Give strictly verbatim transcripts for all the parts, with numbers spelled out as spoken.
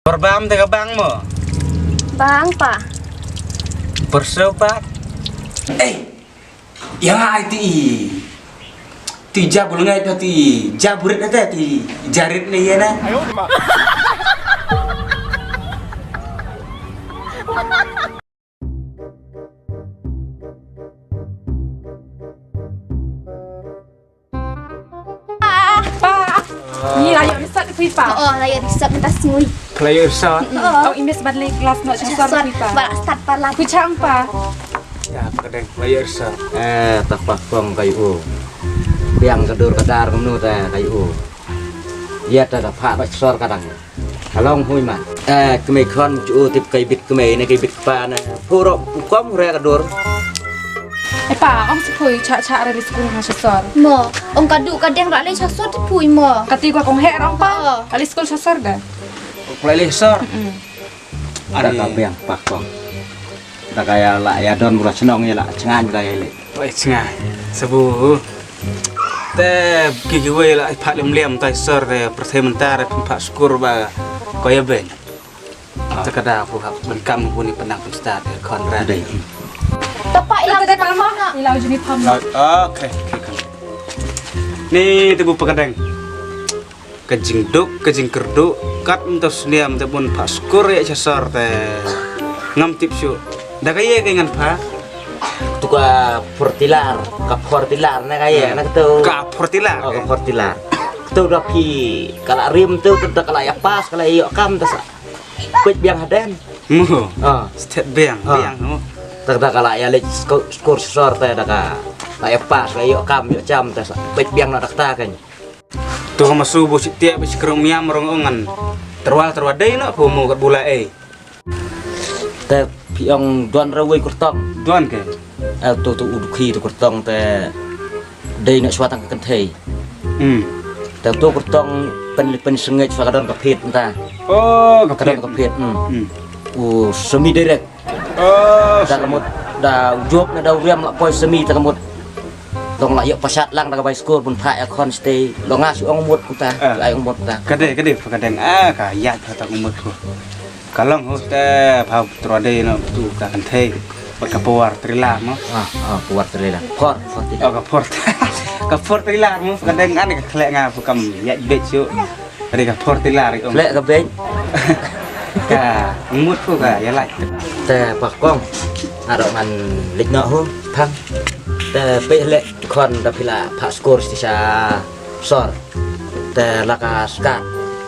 Perbam te ka bang mo. Bang pa. Perso pa. Eh, yang ai ti. Ti jabul ngai pa ti. Jaburit na te ti. Jarit ne ye na. Pa. Ni la ïoh result phi pa. Oh, la ïoh result mynta sngi. Phi la ïoh result. Oh, i miss ban leit klas noh sha sor phi pa. Ba start pa la. Phi chang pa. Ya, pa ka deng la ïoh result. Eh, ta pa kong ka ïoh. Biang ka dur ka dar kumno ta ka ïoh. Ïa ta ka pha ba sor ka dang. Ka long hui ma. Eh, kmie khon chu tip kai bit kmie ne kai bit kpa ne. Puro u kom re ka dur. E pa, ong si phui cha cha re skul ha sha sor. Mo, ong ka du ka deng ra le sha sor ti phui mo. Ka ti kwa kong he rong pa. Oh. Ka le skul sha sor da. Kong le sor. Mm. Ada ka biang pa kong. Da ka ïa la ïa don bura chnong ïa la chngan ka ïa le. Oi, chnga. Sabu. Te ki ki wei la pha lem lem tai sor de pyrthei mynta de pha skur ba ko ya ben. Te ka da phu hap ben kam phu ni penang pun stad de kon ra. Dei. Tapa ila te pama. Ila juni pama. Okay, okay, okay. Ni te bu pakadeng. Ka jingduk, ka jingkyrduh, kat mynta sniam te bun pha skur ïa cha sor te ngam tip shu. Da ka ye ka ngan pha. Tu ka portilar, ka portilar na ka ye na tu. Ka portilar. Oh, ka portilar. Tu da phi ka la rim tu, tu da ka la ïa pas, ka la ïa kam ta sa. Peit biang haden. Mu. Ah. Stet biang, ah, biang mu. Tak da ka la ïa leit skur, skur sor te da ka la ïa pas, la ïa kam, ïa cham ta sa. Peit biang na da ka ta kan. Tu ka masu bu shi tiak bu shi krung miam rong ongan. Terwal terwal dei no pu mu kat bula ei. Te phi ong don ra wei kurtong. Don ke? Eh, tu tu u dukhi tu kurtong te dei no shwa tang ka kynthei. Hmm. Te tu kurtong pen pen sengej shwa ka don ka phit nta. Oh, ka phit. Ka don ka phit. Hmm. Hmm. U semi direct. Oh, da ka mut da u jop na da u riam la poi semi da ka mut. Dong la ïoh pasat lang da ka bai skur bun pha ïa khon stay. Long nga shu ong mut kuta, ai ong mut ta. Ka dei, ka dei, ka dei. Ah, ka ïa ka ta ong mut ku. Ka long hu te pha tro dei no tu ka kan thei. Ba ka power trailer mo. Ah, ah, power trailer. Por, por ti. Oh, ka por. Ka por trailer mo, ka dei ngan ka khlek nga pu kam ïa bet shu. Ka dei ka por trailer ong. Leh ka beng. Ka mut ko ka ïa lait. Te pa kong. Aro ngan leit noh hu thang. Te pe leh khon da phi la pha skur sti sa sor. Te la ka skat.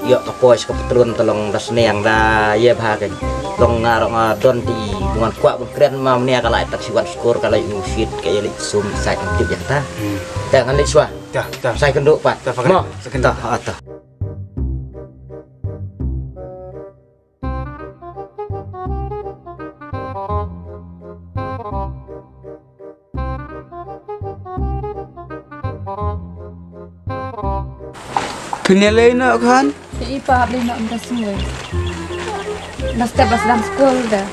Ïoh ka poi ka patlun te long da sniang da ïa bha ka. Long nga ro nga don ti bun kwah bun kren ma mnia ka lai tak siwan skur ka lai u shit ka ïa leit sum sai kan tip ïa ta. Hmm. Te ngan leit swa. Ta, ta. Sai kan duk pat. Ta, pakai. Mo. Sai kan duk. Ta, ha, ta. Phin ïa lei noh khon? Te i pa hap lei noh mynta sngi. Ba step ba sdang skul da.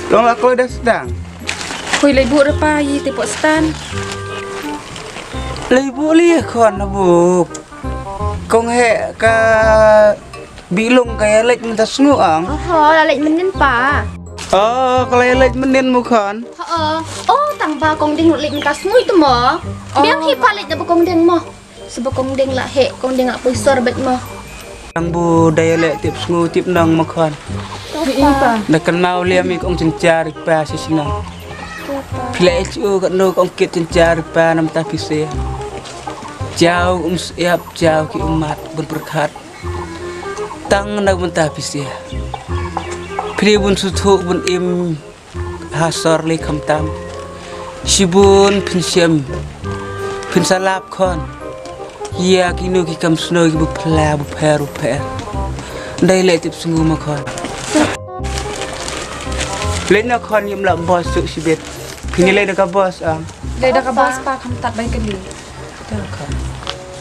Long la kloi da sdang. Khui lei buh re pa i te pok stan. Lei buh lei khon na buh. Kong heh ka Biklung ka ïa leit mynta sngi ang. Oho, la leit mynnin pa. Oh, ka la ïa leit mynnin mo khon. Ho. Oh, tang ba kong ding leit mynta sngi tu mo. Biang hi pa leit da ba kong ding mo. Saba kong ding la heh, kong ding la poi sor bet mo. Tang bu da ïa leit tip sngi tip nang mo khon. Ni pa. Da kan mau liam ik ong chin char ik pa si sinang. Phi leh chu ka no kong kit chin char ik pa nam ta phi se. Jao um siap jao ki umat bun perkhat. Tang na bynta phi sia. Phi bun suthu bun im ha sor lei khamtam. Shibun phin shem. Phin salap khon. Ïa kino ki kam sno ki bu phla bu pher bu pher. Dei leh tip sngu ma khon. Leh na khon yim la boss suk shibit. Phin leh da ka boss am. Leh da ka boss pa khamtat bai kali.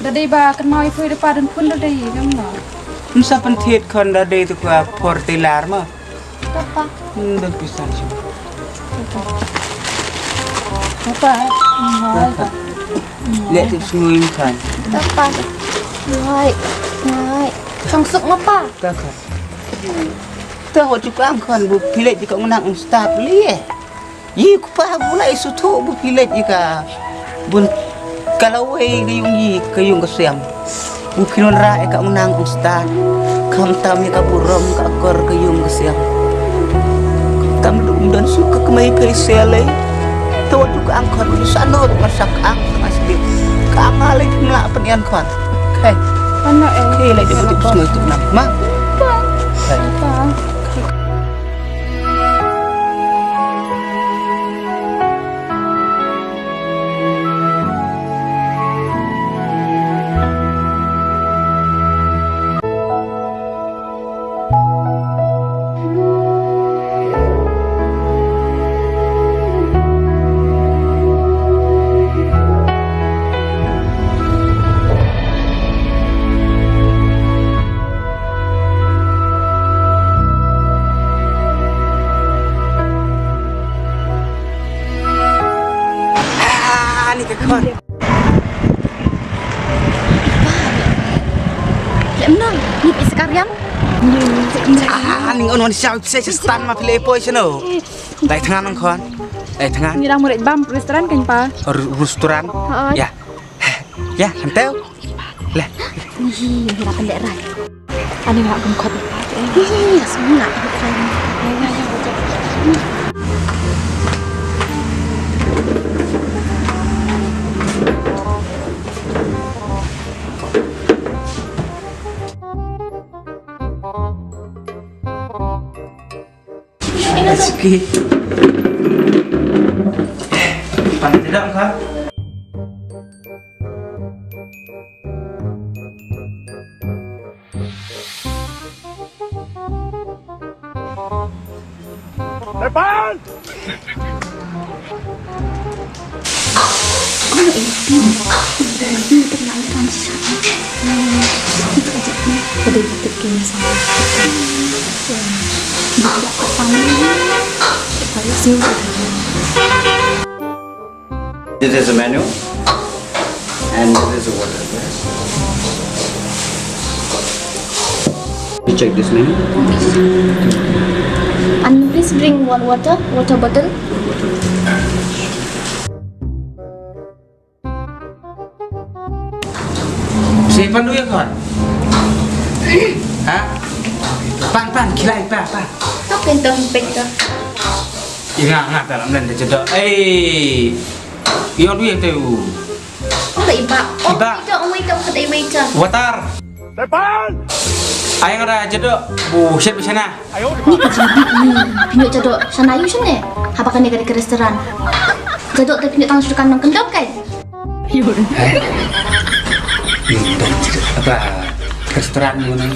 Da dei ba kan mau i phui da pa dun phun da dei ngam no. Msa pynthied khon da dei tu ka por te lar ma. Papa. Hmm, dun pisan shu. Papa. Papa. Leh tip sngi khon. Papa. Ngai. Ngai. Chong suk ma pa. Papa. Te wat ju kang khon ba phi leit ïa ka ong nang ong stad lei. Ïa u kpa ba u la ïa sngewthuh ba phi leit ïa ka bun ka lawei ka ïung ïa ka ïung ka sem. Ba phi wanrah ïa ka ong nang ong stad. Khamtam ïa ka burom ka akor ka ïung ka sem. Tam dum don suk ka kmai phi se lei. Te wat ju kang khon ba ju sa nud mar sak ang sa ngai sdip. Ka ang lei phim lah pynïan khon. Khei. Ano eh. Khei lei de ba ju sngewthuh nang. Ma. Khei. Ah, ni ka khon. Lem nang, ni pi sekarian. Ah, ni on on siau pi se stan ma pile poi seno. Lai tngan nang khon. Lai tngan. Ni dang murid bam restoran kan pa. Ru-, restoran. Ha. Ya. Ya, hanteu. Leh. Ni, ni rakan dek rai. Ani ngak kum khot. Ih, semua nak. Sikit. Pan tidak, Kak? Depan! This is a menu and this is a water. You check this menu. And please bring one water, water bottle. Si pan duh ïa khon. Ha? Pan, pan, khie lai, pan, pan. Tok pin tong pin tong. Ïa nga, nga ta lam len da jadok. Ei. Ïa duh ïa teu. Ong da iba. Ong iba. Waiter, ong waiter, ong waiter. Water. Tepan. Ai nga da jadok. Bu shet bu shana. Ni ka jingbi ni, pynïoh jadok shana ïu shane. Haba kane ka dei ka restoran. Jadok te pynïoh tang shu kan nongkyndong kai. Heh? Ni don jadok apa restoran ni mana?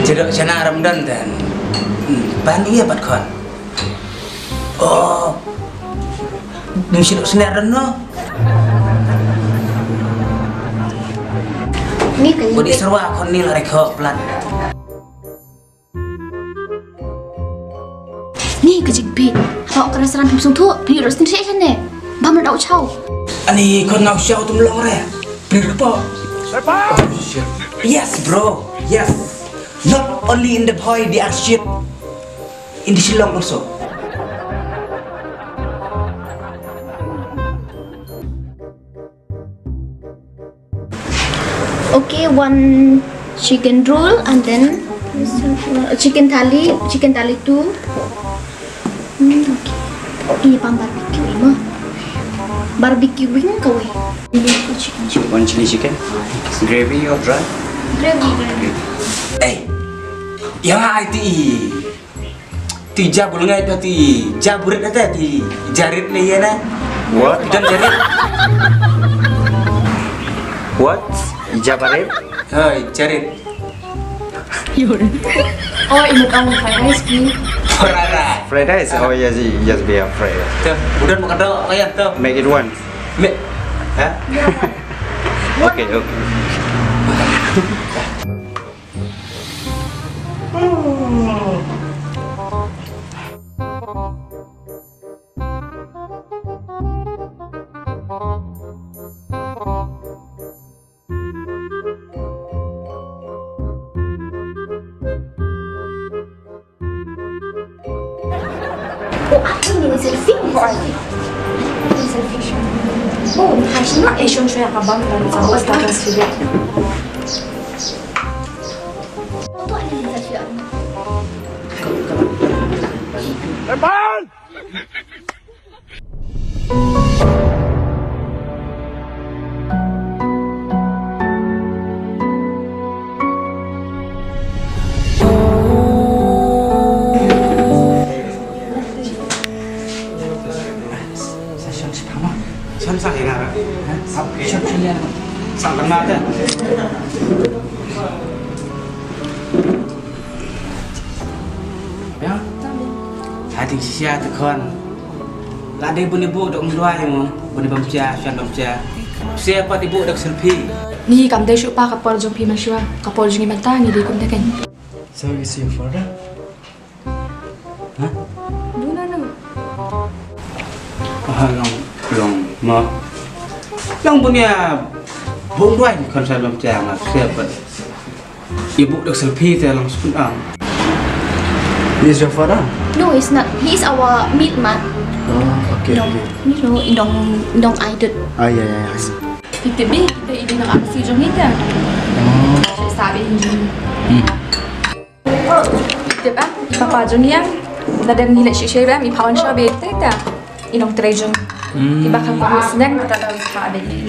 Jadok shana Ramadan dan. Hmm, ban ïa bat khon. Oh. Nym shu sner don no. Ni ka Bodi serwa khon ni la rekho plat. Ni ka jingphi. Haba ka restaurant phim sngewthuh, phi rus tin sha ne. Bam na dau chaw. Ani khon nau chaw tum long re. Phi rupa. Oh, shit. Yes, bro. Yes. Not only in the Bhoi, they are shit. In the Shillong also. Okay, one chicken roll and then uh, chicken thali, chicken thali two. Hmm, okay. Ini pang barbecue ima. Barbecue wing kawai. Ini chicken. One chili chicken. Gravy or dry? Gravy, gravy. Hey, yang ai ti. Ti ja bul ngai to ti ja burit na te ti jarit le ye na. What? Jan jarit. What? Ija barit? Hoi, jarit. Oh, imut ong fried rice ki. Fried rice. Fried rice? Oh, yes, yes, be a fried rice. Tuh, udah makan dong, kayak tuh. Make it one. Me, hah? Okay, okay. Ni selfie ko ai. Ni selfie sha. Oh, ni khashna e shon shoya ka bam ban sa bas ta kan sida. Foto ani ni selfie. Eman! Ïa. Hai ting shisha te khon. La dei bun ibu dok mluai mo, bun ibam sia, shan bam sia. Sia pat ibu dok selfie. Ni kam dei shuh pa ka por jong phi mynshuwa, ka por jong ngi mynta ngi dei kum dei kan. So is your father? Hah? Duna no. Ah, long, long, ma. Long bun ïa bun duai ni khon shan bam sia ma sia pat. Ibu dok selfie te long sukun ang. He is your father? No, he's not. He is our maid man. Oh, okay, no, okay. You know, indong indong aidut. Ah, yeah, yeah, yeah, I see. Kita bi, kita ini nak apa sih jong kita? Oh. Saya sabi ini. Hmm. Kita ba, papa jong yang. Nadam ni lek shisha ba, mi pawan sha be kita. Indong trejong. Hmm. Iba kan pawan senang kita dah tak ada ini.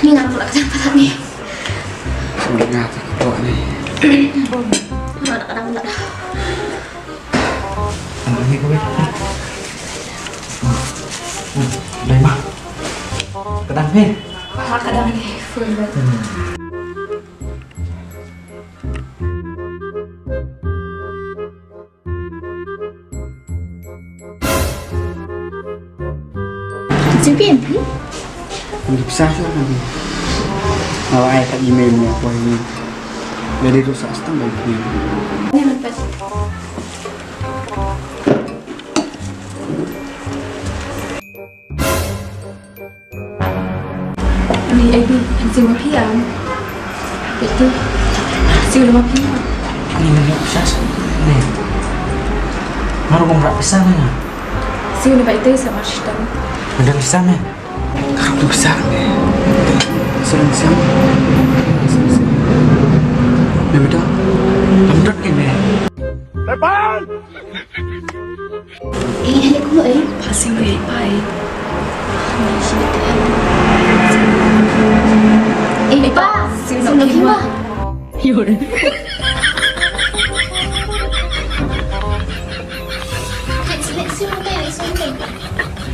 Ni nga ruh la kjang palat ni. Nga ta ka poh ni. Nga la kdang la. Ah, ni ko. Dai ma. Kdang ni. Ma kdang ni. Full. Sing pin, hmm? Ngi pisa sha ngi. Awa ai ka email mo ko ni. Jadi tu sa stang ba ni. Ni lepas. Ani, ai bi, an siu ma phi am. Bitu. Siu ma phi am. Ani, ngan ïoh pisa sa. Ni. Nga ruh ngam rah pisa me nga. Siu na bai te sa ma shitam. Ngan don pisa me. Ka ruh tu pisa me. Siu na pisa me. Me beta. Am dot ke me. Tepan! Eh, eh, kumno, eh? Pha siu eh, pa, eh. Eh, pa, siu na phi ma. Yor. Siu na phi, siu na phi.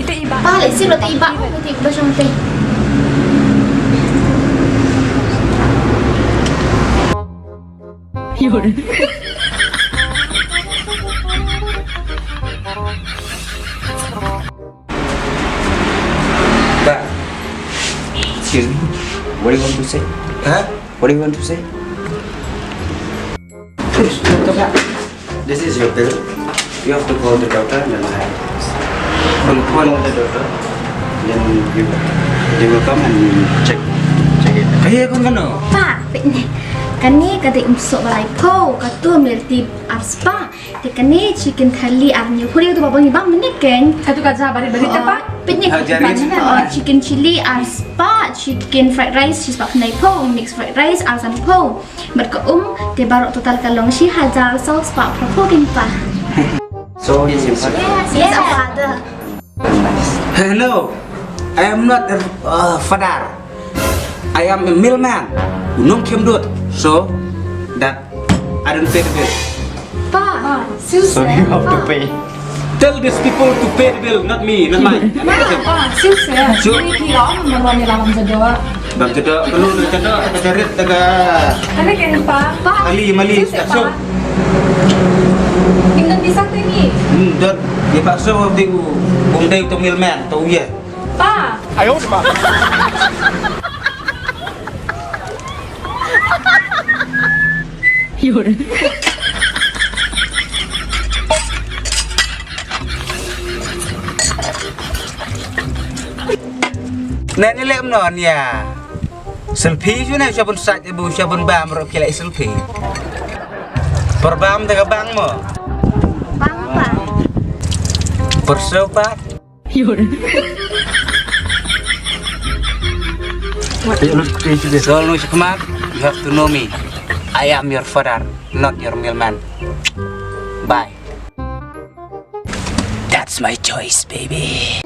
Ito iba. Pa, siu na phi, iba. Ito iba, siu na phi. Yun. Ba, excuse me. What do you want to say? Huh? What do you want to say? Please, don't talk. This is your bill. You have to call the doctor and then I will call the doctor. Then you, they will come and check, check it. Kaei kong kano? Pa, peit ne. Kane ka dei um soh ba laiphew, katu milk tea arspah. Te kane chicken thali arhynñiew. Hynriew tu ba bang bang minit ken. Katu ka ja barit barit te pa. Peit ne. Ah, jarit. Oh, chicken chili arspah, chicken fried rice shispah phew laiphew, mixed fried rice arsanphew. Bad ka um te baroh total ka long shi hajar saw spah phraphew kin pa. So, he's your father? Yes, yes, our father. Hello, I am not a uh, father. I am a mailman. U nongkhim dud. So, that I don't pay the bill. Pa, so you have to pay. Tell these people to pay the bill, not me, not mine. Pa, pa, sure, sure. Sure. Ni phi ong, man wan ni lam jadoh. Lam jadoh, perlu lam jadoh, ka jarit, ka. Kane ken pa. Pa. Mali, mali. Sure, sure, pa. Ngim don pisa te ngi. Hmm, don. Ïa pat shu dei u, um dei u to mailman, to u ïa. Pa. Nani lem non ïa. Selfie shu ne sha bun sait ibu sha bun bam ro ki leh selfie. Perbam te ka bang mo. Bang pa. Perso pa. Sol nu shikmat, you have to know me. I am your father, not your mailman. Bye. That's my choice, baby.